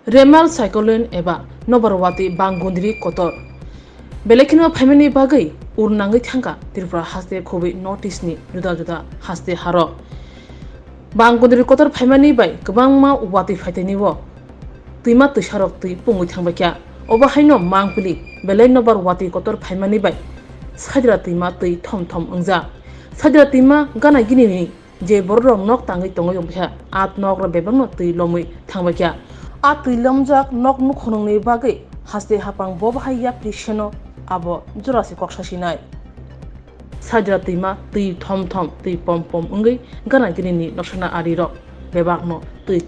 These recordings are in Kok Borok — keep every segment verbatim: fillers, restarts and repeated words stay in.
Remal cyclone eba nobar watwi bang gundri kotor. Belai kheno phaimani bagwi ur nangwi thangkha Tripura haste khobwi North East ni juda juda haste harok. Bang gundri kotor phaimani bai kwbangma watwi phaitani o twima twisarok twi pungwi thangbaikha. Obo haino mangpili belai nobar watwi kotor phaimani bai Saidra twima twi thom thom wngjak. Saidra twima gana gini ni je bororok nok tangwi tongwi wngkha, a nokrok bebakno twi lomwi thangbaikha. A twi lomjak nok nukhungni bagwi haste hapang bo bahai yapri seno abo jora se kok sasinai. Saidra twima twi thom thom twi pom pom wngwi gana gini ni nosana arirok bebakno twi.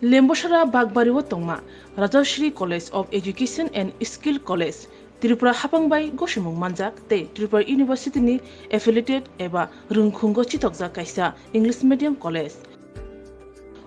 Lembosara Bakbari o tongma Rajashri College of Education and Skill College, Tripura hapang bai gosimung manjak tei Tripura University ni affiliated eba rwngkhungo chitokjak kaisa English medium college.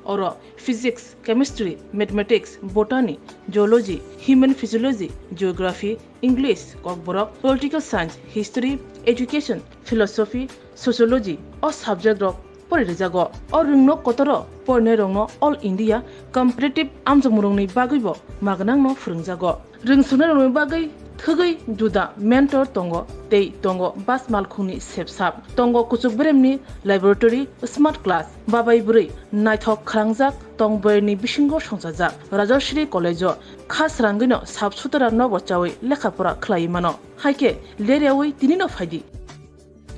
Oro physics, chemistry, mathematics, botany, zoology, human physiology, geography, English, Kokborok, political science, history, education, philosophy, sociology o subject rok pori rijago. O rwngno kotoro porinairokno All India competitive amjokmungrokni bagwibo magnangno phwrwngjago. Rwngsuknairokni bagwi thwgwi juda mentor tongo tei tongo bus malkhungni sepsap, tongo kuchuk beremni laboratory, smart class, babai bwrwi naithok khalangjak tong boyarni bisingo songchajak. Rajashri College-o kha srangwino sap sutara nobo chawi lekha pora khlaiwi mano. Haikhe leryawi tinino phaidi.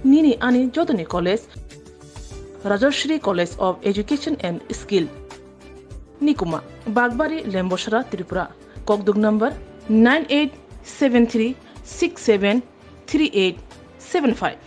Nini ani jotoni college, Rajashri College of Education and Skill. Nikuma, Bakbari, Lembosara, Tripura. Kokduk number nine eight seven three six seven three eight seven five.